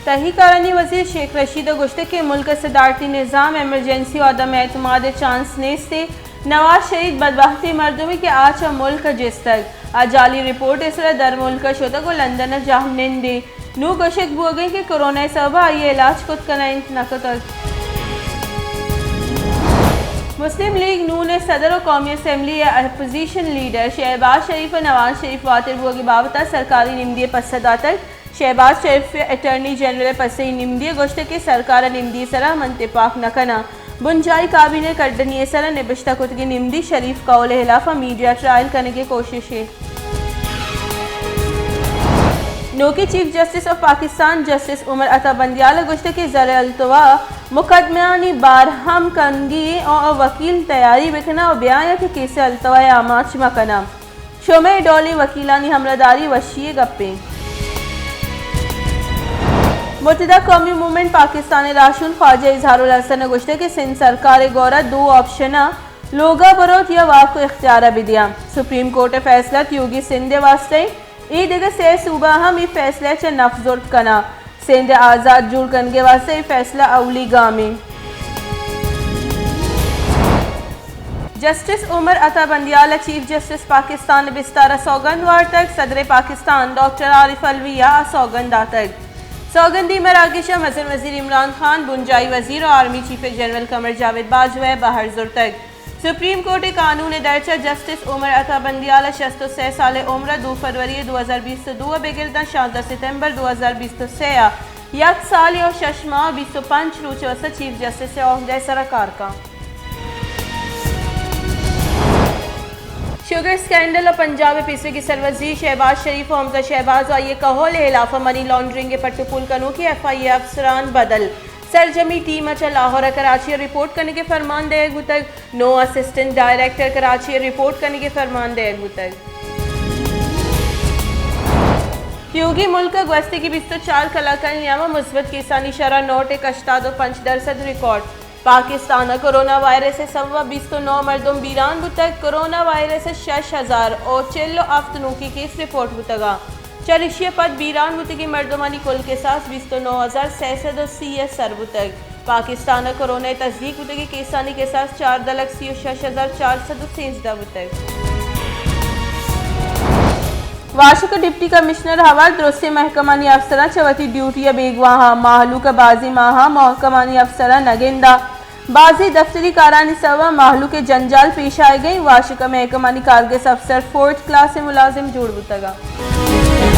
تہی کارانی وزیر شیخ رشید ءَ گوشتگ کہ ملک ءِ صدارتی نظام ایمرجنسی ءُ عدم اعتماد ءِ چانس نیست ءُ نواز شریف بدبہتیں مردمے کہ آ چہ ملک ءَ جستگ، آ جعلی رپورٹ ءِ سرا درملک ءَ شتگ ءُ لندن ءَ جہمنند اِنت۔ نوں گوشگ بوگ ءَ اِنت کہ کرونا ءِ سبب ءَ آئی ءَ علاج کت کنائینت نہ کتگ۔ مسلم لیگ نون ءِ صدر ءُ قومی اسمبلی ءِ اپوزیشن لیڈر شہباز شریف ءَ نواز شریف واتر بوگ ءِ بابت ءَ سرکاری نمدی ءِ پسہ داتگ۔ شہباز شریف ءَ اٹارنی جنرل ءِ پسہ ءِ نمدی ءَ گوشتگ کہ سرکار ءِ نمدی ءِ سرا من تپاک نہ کناں۔ بنجاہی کابینہ ءِ کڈنی ءِ سرا نبشتہ کتگیں نمدی شریف قول ءِ ہلاف ءَ میڈیا ٹرائل کنگ ءِ کوشش اِنت۔ نوکیں چیف جسٹس آف پاکستان جسٹس عمر عطا بندیال ءَ گوشتگ کہ زر التوا مقدمہانی بار ہم کنگی ایں ءُ وکیل تیاری بکناں ءُ بیایاں کہ کیس التوا ءَ آماچ مکناں۔ شمئے ڈولیں وکیلانی ہمراہداری وشی ءِ گپے۔ متحدہ قومی موومنٹ پاکستان ءِ راہشون خواجہ اظہار الحسن ءَ گوشتگ کہ سندھ سرکار ءِ گورا دو آپشن اَں، لوگ ءَ بروت یا واک ءُ اختیار ءَ بدیاں۔ سپریم کورٹ ءِ فیصلہ تیوگیں سندھ ءِ واستہ اِنت، اے دگہ سئے صوبہ ہم اے فیصلہ ءَ چہ نف زرت کناں۔ سندھ ءَ آزات جوڑ کنگ ءِ واستہ اے فیصلہ اولی گامے۔ جسٹس عمر عطا بندیال ءَ چیف جسٹس پاکستان ءِ بستار ءَ سوگند وارتگ، صدر پاکستان ڈاکٹر عارف علوی ءَ آ سوگند داتگ۔ سوگندی مراگش ءَ مزن وزیر عمران خان، بنجاہی وزیر ءُ آرمی چیف جنرل قمر جاوید باجوہ ءَ بہر زرتگ۔ سپریم کورٹ ءِ قانون ءِ درچ ءَ جسٹس عمر عطا بندیال ءَ شست ءُ سئے سال ءِ عمر ءَ دو فروری دو ہزار بیست ءُ دو ءَ بگر داں شانزدہ ستمبر دو ہزار بیست ءُ سئے ءَ یک سال ءُ شش ماہ ءُ بیست ءُ پنچ روچ ءِ واستہ چیف جسٹس ءِ عہدہ ءِ سرا کار کنت۔ شوگر اسکینڈل ءَ پنجاب ءِ پیسریگیں سروزیر شہباز شریف ءُ حمزہ شہباز ءُ آئی ءِ کہول ءِ ہلاف ءَ منی لانڈرنگ ءِ پٹ ءُ پول کنوکیں ایف آئی اے افسران بدل۔ سرجمی ٹیم ءَ چہ لاہور ءَ کراچی ءَ رپورٹ کنگ ءِ فرمان دئیگ بوتگ۔ نوں اسسٹنٹ ڈائریکٹر کراچی ءَ رپورٹ کنگ ءِ فرمان دئیگ بوتگ۔ تیوگیں ملک ءَ گوستگیں بیست ءُ چار کلاکانی نیام ءَ مثبت کیسانی شرح نو ٹک ہشتاد ءُ پنچ درسد ریکارڈ۔ پاکستان ءَ کرونا وائرس ءِ سبب ءَ بیست ءُ نو مردم بیران بوتگ۔ کرونا وائرس ءِ شش ہزار ءُ چل ءُ ہفت نوکیں کیس رپورٹ بوتگ اَنت۔ چریشی ءَ پد بیران بوتگیں مردمانی کل کساس بیست ءُ نو ہزار سئے سد ءُ سی ءَ سر بوتگ۔ پاکستان ءَ کرونا ءِ تصدیق بوتگیں کیسانی کساس چاردہ لکھ سی ءُ شش ہزار چار سد ءُ سینزدہ بوتگ۔ واشک ءِ ڈپٹی کمشنر ءِ ہوار درستیں محکمانی افسراں چہ وتی ڈیوٹی ءَ بیگواہ اَنت۔ مہلوک ءَ بازیں ماہاں محکمانی افسراں نہ گنداں۔ بازیں دفتری کارانی سبب ءَ مہلوک ءِ جنجال پیش آیگ ءَ اِنت۔ واشک ءِ محکمانی کارگس افسر فورتھ کلاس ءِ ملازم جوڑ بوتگ اَنت۔